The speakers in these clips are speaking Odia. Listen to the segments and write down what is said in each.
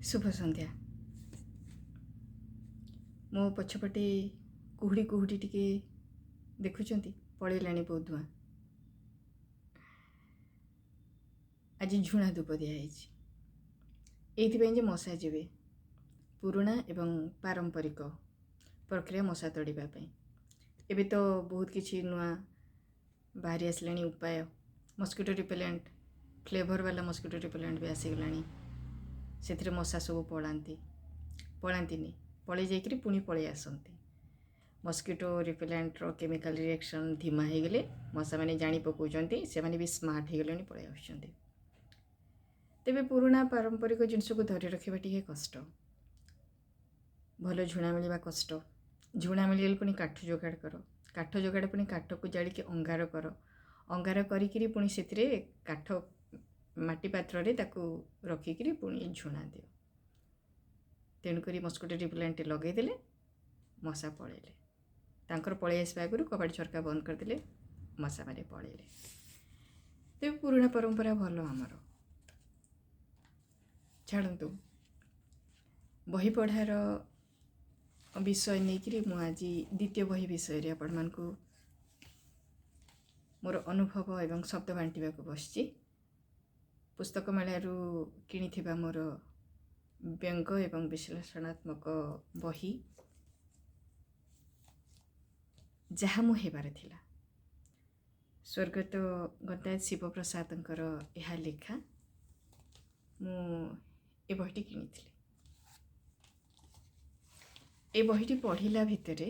ଶୁଭ ସନ୍ଧ୍ୟା। ମୋ ପଛପଟେ କୁହୁଡ଼ି କୁହୁଡ଼ି ଟିକେ ଦେଖୁଛନ୍ତି, ପଳେଇଲାଣି ବହୁତ ଧୂଆଁ। ଆଜି ଝୁଣା ଧୂପ ଦିଆହେଇଛି ଏଇଥିପାଇଁ ଯେ ମଶା ଯିବେ। ପୁରୁଣା ଏବଂ ପାରମ୍ପରିକ ପ୍ରକ୍ରିୟା ମଶା ତଡ଼ିବା ପାଇଁ। ଏବେ ତ ବହୁତ କିଛି ନୂଆ ବାହାରି ଆସିଲାଣି ଉପାୟ। ମସ୍କିଟୋ ରିପେଲେଣ୍ଟ, ଫ୍ଲେଭର୍ ବାଲା ମସ୍କିଟୋ ରିପେଲେଣ୍ଟ ବି ଆସିଗଲାଣି। ସେଥିରେ ମଶା ସବୁ ପଳାନ୍ତି, ପଳାନ୍ତିନି, ପଳେଇ ଯାଇକରି ପୁଣି ପଳେଇ ଆସନ୍ତି। ମସ୍କିଟୋ ରିପେଲେଣ୍ଟର କେମିକାଲ ରିଆକ୍ସନ୍ ଧୀମା ହେଇଗଲେ ମଶାମାନେ ଜାଣି ପକାଉଛନ୍ତି, ସେମାନେ ବି ସ୍ମାର୍ଟ ହେଇଗଲେଣି, ପଳେଇ ଆସୁଛନ୍ତି। ତେବେ ପୁରୁଣା ପାରମ୍ପରିକ ଜିନିଷକୁ ଧରି ରଖିବା ଟିକେ କଷ୍ଟ। ଭଲ ଝୁଣା ମିଳିବା କଷ୍ଟ। ଝୁଣା ମିଳିଗଲେ ପୁଣି କାଠ ଯୋଗାଡ଼ କର, କାଠ ଯୋଗାଡ଼ ପୁଣି କାଠକୁ ଜାଳିକି ଅଙ୍ଗାର କର, ଅଙ୍ଗାର କରିକିରି ପୁଣି ସେଥିରେ କାଠ ମାଟି ପାତ୍ରରେ ତାକୁ ରଖିକିରି ପୁଣି ଝୁଣା ଦିଅ। ତେଣୁକରି ମସ୍କିଟୋ ରିପେଲେଣ୍ଟ ଲଗେଇଦେଲେ ମଶା ପଳେଇଲେ। ତାଙ୍କର ପଳେଇ ଆସିବା ଆଗରୁ କବାଟ ଝରକା ବନ୍ଦ କରିଦେଲେ ମଶାମାନେ ପଳେଇଲେ। ତେବେ ପୁରୁଣା ପରମ୍ପରା ଭଲ ଆମର। ଛାଡ଼ନ୍ତୁ, ବହି ପଢ଼ାର ବିଷୟ ନେଇକରି ମୁଁ ଆଜି ଦ୍ୱିତୀୟ ବହି ବିଷୟରେ ଆପଣମାନଙ୍କୁ ମୋର ଅନୁଭବ ଏବଂ ଶବ୍ଦ ବାଣ୍ଟିବାକୁ ବସିଛି। ପୁସ୍ତକ ମେଳାରୁ କିଣିଥିବା ମୋର ବ୍ୟଙ୍ଗ ଏବଂ ବିଶ୍ଳେଷଣାତ୍ମକ ବହି ଯାହା ମୁଁ ହେବାର ଥିଲା, ସ୍ୱର୍ଗତ ଗନ୍ତାୟତ ଶିବପ୍ରସାଦଙ୍କର ଏହା ଲେଖା। ମୁଁ ଏ ବହିଟି କିଣିଥିଲି। ଏ ବହିଟି ପଢ଼ିଲା ଭିତରେ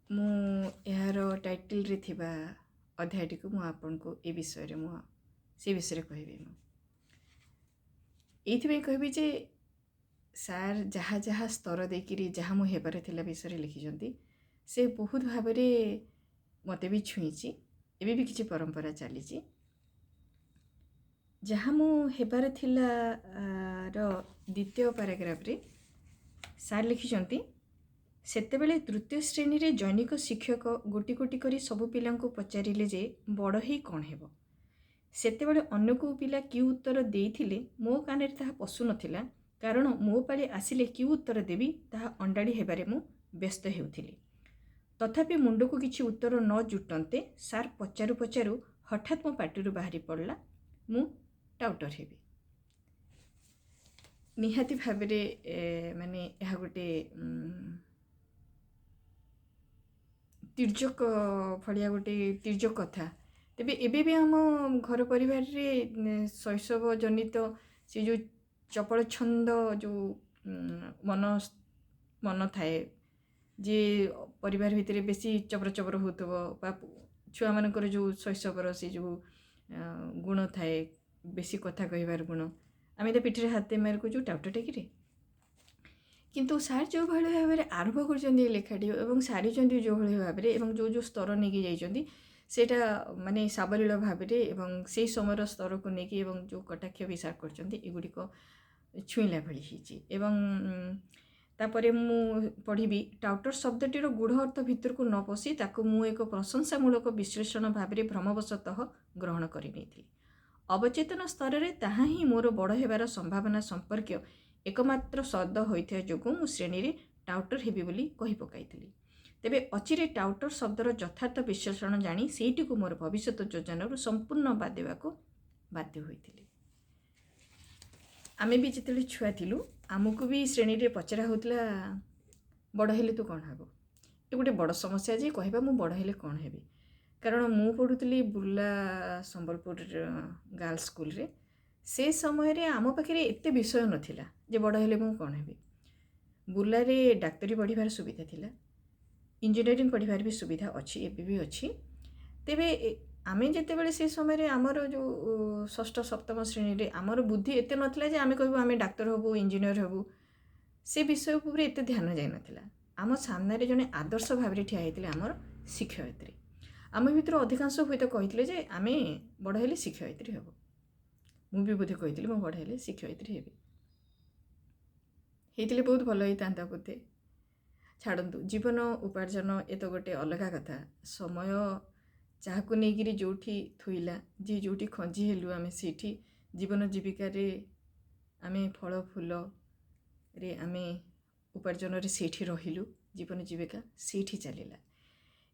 ମୁଁ ଏହାର ଟାଇଟଲରେ ଥିବା ଅଧ୍ୟାୟଟିକୁ ମୁଁ ଆପଣଙ୍କୁ ଏ ବିଷୟରେ ମୁଁ ସେ ବିଷୟରେ କହିବି। ମୁଁ ଏଇଥିପାଇଁ କହିବି ଯେ ସାର୍ ଯାହା ଯାହା ସ୍ତର ଦେଇକିରି ଯାହା ମୁଁ ହେବାର ଥିଲା ବିଷୟରେ ଲେଖିଛନ୍ତି, ସେ ବହୁତ ଭାବରେ ମୋତେ ବି ଛୁଇଁଛି। ଏବେ ବି କିଛି ପରମ୍ପରା ଚାଲିଛି। ଯାହା ମୁଁ ହେବାର ଥିଲା ର ଦ୍ୱିତୀୟ ପାରାଗ୍ରାଫରେ ସାର୍ ଲେଖିଛନ୍ତି, ସେତେବେଳେ ତୃତୀୟ ଶ୍ରେଣୀରେ ଜୈନିକ ଶିକ୍ଷକ ଗୋଟି ଗୋଟି କରି ସବୁ ପିଲାଙ୍କୁ ପଚାରିଲେ ଯେ ବଡ଼ ହେଇ କ'ଣ ହେବ। ସେତେବେଳେ ଅନ୍ୟ କେଉଁ ପିଲା କି ଉତ୍ତର ଦେଇଥିଲେ ମୋ କାନରେ ତାହା ପଶୁନଥିଲା, କାରଣ ମୋ ପାଳି ଆସିଲେ କି ଉତ୍ତର ଦେବି ତାହା ଅଣ୍ଡାଳି ହେବାରେ ମୁଁ ବ୍ୟସ୍ତ ହେଉଥିଲି। ତଥାପି ମୁଣ୍ଡକୁ କିଛି ଉତ୍ତର ନ ଜୁଟନ୍ତେ ସାର୍ ପଚାରୁ ପଚାରୁ ହଠାତ୍ ମୋ ପାଟିରୁ ବାହାରି ପଡ଼ିଲା, ମୁଁ ଟାଉଟର ହେବି। ନିହାତି ଭାବରେ ମାନେ ଏହା ଗୋଟେ ତିର୍ଯ୍ୟକ ଭଳିଆ ଗୋଟେ ତିର୍ଯ୍ୟକ କଥା। ତେବେ ଏବେ ବି ଆମ ଘର ପରିବାରରେ ଶୈଶବ ଜନିତ ସେ ଯେଉଁ ଚପଳ ଛନ୍ଦ ଯେଉଁ ମନ ମନ ଥାଏ, ଯେ ପରିବାର ଭିତରେ ବେଶୀ ଚବର ଚବର ହେଉଥିବ ବା ଛୁଆମାନଙ୍କର ଯେଉଁ ଶୈଶବର ସେ ଯେଉଁ ଗୁଣ ଥାଏ, ବେଶୀ କଥା କହିବାର ଗୁଣ, ଆମେ ତା ପିଠିରେ ହାତ ମାରି କହୁଛୁ ଟାଉଟରଟା କିରେ। କିନ୍ତୁ ସାର୍ ଯେଉଁଭଳି ଭାବରେ ଆରମ୍ଭ କରୁଛନ୍ତି ଏ ଲେଖାଟି ଏବଂ ସାରିଛନ୍ତି ଯେଉଁଭଳି ଭାବରେ ଏବଂ ଯେଉଁ ଯେଉଁ ସ୍ତର ନେଇକି ଯାଇଛନ୍ତି, ସେଇଟା ମାନେ ସାବଲୀଳ ଭାବରେ ଏବଂ ସେଇ ସମୟର ସ୍ତରକୁ ନେଇକି ଏବଂ ଯେଉଁ କଟାକ୍ଷ ବି ସାର୍ କରିଛନ୍ତି, ଏଗୁଡ଼ିକ ଛୁଇଁଲା ଭଳି ହେଇଛି। ଏବଂ ତାପରେ ମୁଁ ପଢ଼ିବି, ଟାଉଟର ଶବ୍ଦଟିର ଗୂଢ଼ ଅର୍ଥ ଭିତରକୁ ନ ପଶି ତାକୁ ମୁଁ ଏକ ପ୍ରଶଂସାମୂଳକ ବିଶ୍ଳେଷଣ ଭାବରେ ଭ୍ରମବଶତଃ ଗ୍ରହଣ କରିନେଇଥିଲି। ଅବଚେତନ ସ୍ତରରେ ତାହା ହିଁ ମୋର ବଡ଼ ହେବାର ସମ୍ଭାବନା ସମ୍ପର୍କୀୟ ଏକମାତ୍ର ଶବ୍ଦ ହୋଇଥିବା ଯୋଗୁଁ ମୁଁ ଶ୍ରେଣୀରେ ଟାଉଟର ହେବି ବୋଲି କହି ପକାଇଥିଲି। ତେବେ ଅଚିରେ ଟାଉଟର ଶବ୍ଦର ଯଥାର୍ଥ ବିଶ୍ଳେଷଣ ଜାଣି ସେଇଟିକୁ ମୋର ଭବିଷ୍ୟତ ଯୋଜନାରୁ ସମ୍ପୂର୍ଣ୍ଣ ବାଦ ଦେବାକୁ ବାଧ୍ୟ ହୋଇଥିଲି। ଆମେ ବି ଯେତେବେଳେ ଛୁଆ ଥିଲୁ, ଆମକୁ ବି ଶ୍ରେଣୀରେ ପଚରା ହେଉଥିଲା, ବଡ଼ ହେଲେ ତୁ କ'ଣ ହେବ? ଏ ଗୋଟେ ବଡ଼ ସମସ୍ୟା ଯେ କହିବା ମୁଁ ବଡ଼ ହେଲେ କ'ଣ ହେବି। କାରଣ ମୁଁ ପଢ଼ୁଥିଲି ବୁର୍ଲା ସମ୍ବଲପୁର ଗାର୍ଲସ ସ୍କୁଲରେ। ସେ ସମୟରେ ଆମ ପାଖରେ ଏତେ ବିଷୟ ନଥିଲା ଯେ ବଡ଼ ହେଲେ ମୁଁ କ'ଣ ହେବି। ବୁର୍ଲାରେ ଡାକ୍ତରୀ ପଢ଼ିବାର ସୁବିଧା ଥିଲା, ଇଞ୍ଜିନିୟରିଂ ପଢ଼ିବାର ବି ସୁବିଧା ଅଛି, ଏବେ ବି ଅଛି। ତେବେ ଆମେ ଯେତେବେଳେ ସେ ସମୟରେ ଆମର ଯେଉଁ ଷଷ୍ଠ ସପ୍ତମ ଶ୍ରେଣୀରେ ଆମର ବୁଦ୍ଧି ଏତେ ନଥିଲା ଯେ ଆମେ କହିବୁ ଆମେ ଡାକ୍ତର ହେବୁ, ଇଞ୍ଜିନିୟର ହେବୁ, ସେ ବିଷୟ ଉପରେ ଏତେ ଧ୍ୟାନ ଯାଇନଥିଲା। ଆମ ସାମ୍ନାରେ ଜଣେ ଆଦର୍ଶ ଭାବରେ ଠିଆ ହେଇଥିଲେ ଆମର ଶିକ୍ଷୟିତ୍ରୀ। ଆମ ଭିତରୁ ଅଧିକାଂଶ ହୁଏତ କହିଥିଲେ ଯେ ଆମେ ବଡ଼ ହେଲେ ଶିକ୍ଷୟିତ୍ରୀ ହେବୁ। ମୁଁ ବି ବୋଧେ କହିଥିଲି ମୁଁ ବଡ଼ ହେଲେ ଶିକ୍ଷୟିତ୍ରୀ ହେବି। ହେଇଥିଲେ ବହୁତ ଭଲ ହେଇଥାନ୍ତା ବୋଧେ। ଛାଡ଼ନ୍ତୁ, ଜୀବନ ଉପାର୍ଜନ ଏ ତ ଗୋଟେ ଅଲଗା କଥା। ସମୟ ଯାହାକୁ ନେଇକିରି ଯେଉଁଠି ଥୋଇଲା, ଯିଏ ଯେଉଁଠି ଖଞ୍ଜି ହେଲୁ, ଆମେ ସେଇଠି ଜୀବନ ଜୀବିକାରେ ଆମେ ଫଳ ଫୁଲରେ ଆମେ ଉପାର୍ଜନରେ ସେଇଠି ରହିଲୁ, ଜୀବନ ଜୀବିକା ସେଇଠି ଚାଲିଲା।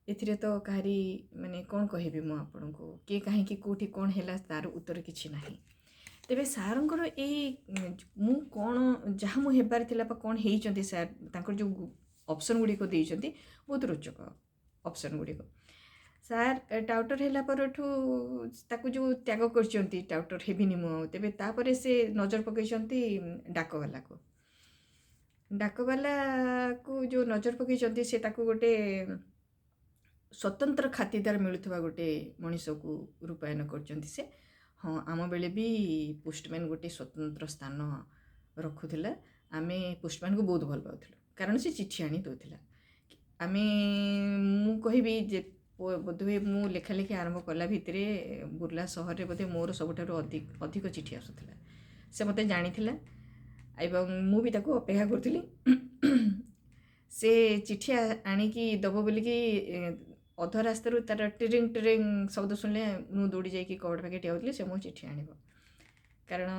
ଏଥିରେ ତ କାହାରି ମାନେ କ'ଣ କହିବି ମୁଁ ଆପଣଙ୍କୁ, କିଏ କାହିଁକି କେଉଁଠି କ'ଣ ହେଲା ତା'ର ଉତ୍ତର କିଛି ନାହିଁ। ତେବେ ସାର୍ଙ୍କର ଏଇ ମୁଁ କ'ଣ ଯାହା ମୁଁ ହେବାର ଥିଲା ବା କ'ଣ ହେଇଛନ୍ତି, ସାର୍ ତାଙ୍କର ଯେଉଁ ଅପସନ୍ ଗୁଡ଼ିକ ଦେଇଛନ୍ତି ବହୁତ ରୋଚକ ଅପସନ୍ ଗୁଡ଼ିକ। ସାର୍ ଟାଉଟର ହେଲା ପରଠୁ ତାକୁ ଯେଉଁ ତ୍ୟାଗ କରିଛନ୍ତି, ଟାଉଟର ହେବିନି ମୁଁ ଆଉ, ତେବେ ତାପରେ ସେ ନଜର ପକାଇଛନ୍ତି ଡାକବାଲାକୁ। ଡାକବାଲାକୁ ଯେଉଁ ନଜର ପକାଇଛନ୍ତି, ସେ ତାକୁ ଗୋଟେ ସ୍ୱତନ୍ତ୍ର ଖାତିରଦାର ମିଳୁଥିବା ଗୋଟେ ମଣିଷକୁ ରୂପାୟନ କରିଛନ୍ତି ସେ। ହଁ, ଆମ ବେଳେ ବି ପୋଷ୍ଟମ୍ୟାନ୍ ଗୋଟେ ସ୍ୱତନ୍ତ୍ର ସ୍ଥାନ ରଖୁଥିଲା। ଆମେ ପୋଷ୍ଟମ୍ୟାନ୍କୁ ବହୁତ ଭଲ ପାଉଥିଲୁ, କାରଣ ସେ ଚିଠି ଆଣି ଦେଉଥିଲା। ଆମେ ମୁଁ କହିବି ଯେ ବୋଧହୁଏ ମୁଁ ଲେଖାଲେଖି ଆରମ୍ଭ କଲା ଭିତରେ ବୁର୍ଲା ସହରରେ ବୋଧେ ମୋର ସବୁଠାରୁ ଅଧିକ ଚିଠି ଆସୁଥିଲା। ସେ ମୋତେ ଜାଣିଥିଲା ଏବଂ ମୁଁ ବି ତାକୁ ଅପେକ୍ଷା କରୁଥିଲି ସେ ଚିଠି ଆଣିକି ଦେବ ବୋଲିକି। ଅଧ ରାସ୍ତାରୁ ତା'ର ଟିରିଂ ଟିରିଂ ଶବ୍ଦ ଶୁଣିଲେ ମୁଁ ଦୌଡ଼ି ଯାଇକି କବାଟ ପାଖେ ଠିଆ ହେଉଥିଲି, ସେ ମୋ ଚିଠି ଆଣିବ। କାରଣ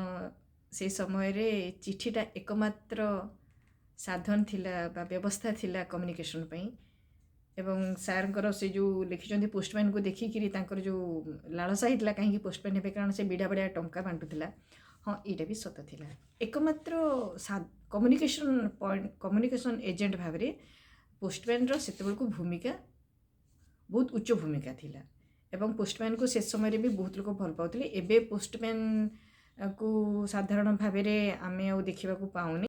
ସେ ସମୟରେ ଚିଠିଟା ଏକମାତ୍ର ସାଧନ ଥିଲା ବା ବ୍ୟବସ୍ଥା ଥିଲା କମ୍ୟୁନିକେସନ୍ ପାଇଁ। ଏବଂ ସାର୍ଙ୍କର ସେ ଯେଉଁ ଲେଖିଛନ୍ତି, ପୋଷ୍ଟମ୍ୟାନ୍କୁ ଦେଖିକିରି ତାଙ୍କର ଯେଉଁ ଲାଳସା ହେଇଥିଲା କାହିଁକି ପୋଷ୍ଟମ୍ୟାନ୍ ହେବେ, କାରଣ ସେ ବିଡ଼ା ବିଡ଼ା ଟଙ୍କା ବାଣ୍ଟୁଥିଲା। ହଁ, ଏଇଟା ବି ସତ ଥିଲା। ଏକମାତ୍ର କମ୍ୟୁନିକେସନ୍ ପଏଣ୍ଟ, କମ୍ୟୁନିକେସନ୍ ଏଜେଣ୍ଟ ଭାବରେ ପୋଷ୍ଟମ୍ୟାନ୍ର ସେତେବେଳକୁ ଭୂମିକା ବହୁତ ଉଚ୍ଚ ଭୂମିକା ଥିଲା ଏବଂ ପୋଷ୍ଟମ୍ୟାନ୍କୁ ସେ ସମୟରେ ବି ବହୁତ ଲୋକ ଭଲ ପାଉଥିଲେ। ଏବେ ପୋଷ୍ଟମ୍ୟାନ୍କୁ ସାଧାରଣ ଭାବରେ ଆମେ ଆଉ ଦେଖିବାକୁ ପାଉନି।